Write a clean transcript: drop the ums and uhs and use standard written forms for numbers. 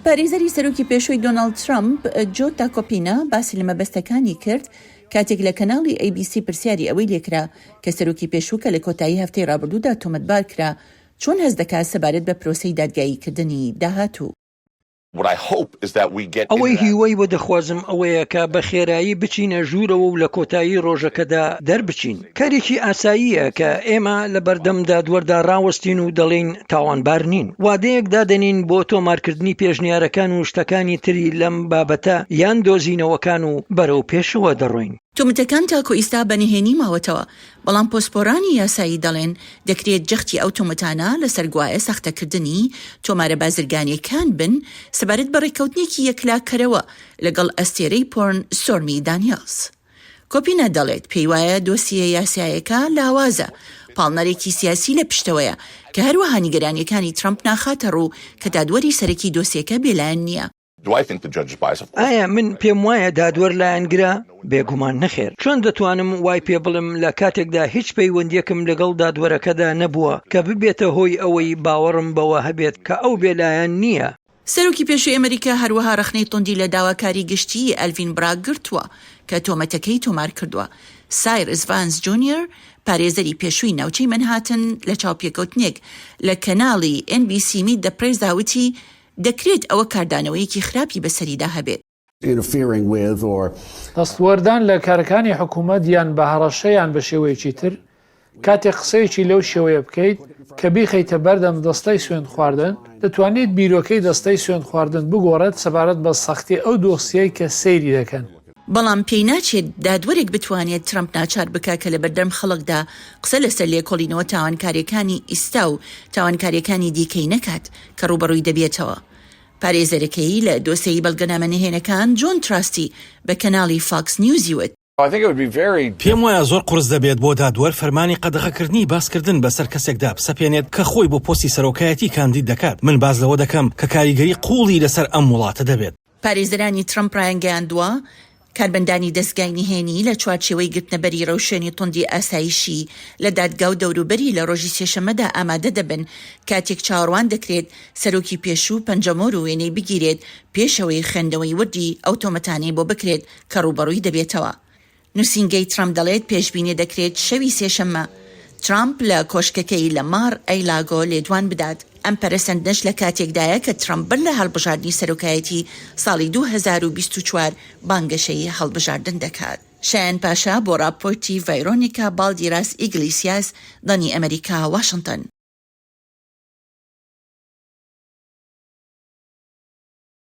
پارێزەری سەرۆکی پێشووی دۆناڵد ترەمپ، جۆ تاکۆپینا باسی لە مەبەستەکانی کرد کاتێک لە کەناڵی ئەی بی سی پرسیاری ئەوەی لێکرا کە سەرۆکی پێشوو کە لە کۆتایی هەفتەی ڕابردوودا تۆمەتبار کرا چۆن هەست دەکات سەبارەت بە پرۆسەی دادگاییکردنی داهاتوو. ئەوەی هیوای بۆ دەخوازم ئەوەیە کە بە خێرایی بچینە ژوورەوە و لە کۆتایی ڕۆژەکەدا دەربچین. کارێکی ئاساییە کە ئێمە لە بەردەم دادوەردا ڕاوەستین و دەڵێین تاوانبار نین. وادەیەک دادەنین بۆ تۆمارکردنی پێشنیارەکان و شتەکانی تری لەم بابەتە یان دۆزینەوەکان و بەرەو پێشەوە دەڕۆین. تۆمەتەکان تاکو ئیستا بە نهێنی ماوەتەوە، بەڵام پۆسپۆرانی یاسایی دەڵێن دەکرێت جەختی ئەو تۆمەتانە لەسەر گوایە ساختەکردنی تۆمارە بازرگانییەکان بن سەبارەت بە ڕێککەوتنێکی یەکلاکەرەوە لەگەڵ ئەستێرەی پۆرن ستۆرمی دانیێڵز. کۆپینا دەڵێت پێیوایە دۆسیە یاسایەکە لاوازە، پاڵنەرێکی سیاسی لە پشتەوەیە، کە هەروەها نیگەرانییەکانی ترەمپ ناخاتەڕوو کە دادوەری سەرەکی دۆسیەکە بێلایەن نییە. ئایا من پێم وایە دادوەر لایەنگرە؟ بێگومان نەخێر. چۆن دەتوانم وای پێ بڵێم لە کاتێکدا هیچ پەیوەندییەکم لەگەڵ دادوەرەکەدا نەبووە کە ببێتە هۆی ئەوەی باوەڕم بەوە هەبێت کە ئەو بێلایەن نییە؟ سەرۆکی پێشووی ئەمریکا هەروەها ڕەخنەی توندی لە داواکاری گشتیی ئەلڤین براگ گرتووە کە تۆمەتەکەی تۆمار کردووە. سایرس ڤانس جونیەر، پارێزەری پێشووی ناوچەی مەنهاتن لە چاوپێکەوتنێک لە کەناڵی ئێن بی سی میت دە پرێسدا وتی، دەکرێت ئەوە کاردانەوەیەکی خراپی بەسەریدا هەبێت. دەستوەردان لە کارەکانی حکوومەت یان بە هەڕەشە یان بە شێوەیەکی تر، کاتێک قسەیەکی لەو شێوەیە بکەیت کە بیخەیتە بەردەم دەستەی سوێندخواردن، دەتوانیت بیرۆکەی دەستەی سوێندخواردن بگۆڕێت سەبارەت بە سەختی ئەو دۆسیەی کە سەیری دەکەن. بەڵام پێی ناچێت دادوەرێک بتوانێت ترەمپ ناچار بکا کە لەبەردەم خەڵکدا قسە لەسەر لێکۆڵینەوە تاوانکارییەکانی ئیستا و تاوانکارییەکانی دیکەی نەکات کە ڕووبەڕووی دەبێتەوە. پارێزەرەکەی لە دۆسێی بەڵگەنامە نهێنەکان جۆن تراستی بە کەناڵی فاکس نیوزی وت. پێم وایە زۆر قورس دەبێت بۆ دادوەر فەرمانی قەدەغەکردنی باسکردن بەسەر کەسێکدا بسەپێنێت کە خۆی بۆ پۆستی سەرۆکایەتی کاندید دەکات. من باس لەوە دەکەم کە کاریگەری قووڵی لەسەر ئەم وڵاتە دەبێت. پارێزەرانی ترەمپ ڕایانگەیاندووە، کارمەندانی دەزگای نهێنی لە چوارچێوەی گرتنەبەری ڕێوشوێنی توندی ئاسایشی لە دادگا و دەوروبەری لە ڕۆژی سێشەممەدا ئامادە دەبن کاتێک چاوەڕوان دەکرێت سەرۆکی پێشوو پەنجەمۆر و وێنەی بگیرێت پێش ئەوەی خوێندنەوەی وردی ئەو تۆمەتانەی بۆ بکرێت کە ڕووبەڕووی دەبێتەوە. نووسینگەی ترەمپ دەڵێت پێشبینی دەکرێت شەوی سێشەممە ترامپ لە کۆشکەکەی لە مار ئەی لاگۆ لێدوان بدات، ئەم پەرەسەندنەش لە کاتێکدایە کە ترەمپ بەر لە هەڵبژاردنی سەرۆکایەتی ساڵی 2024 بانگەشەی هەڵبژاردن دەکات. شایان پاشا بۆ ڕاپۆرتی ڤایرۆنیکا باڵدیراس ئیگلیسیاس، دەنگی ئەمەریکا، واشنتن.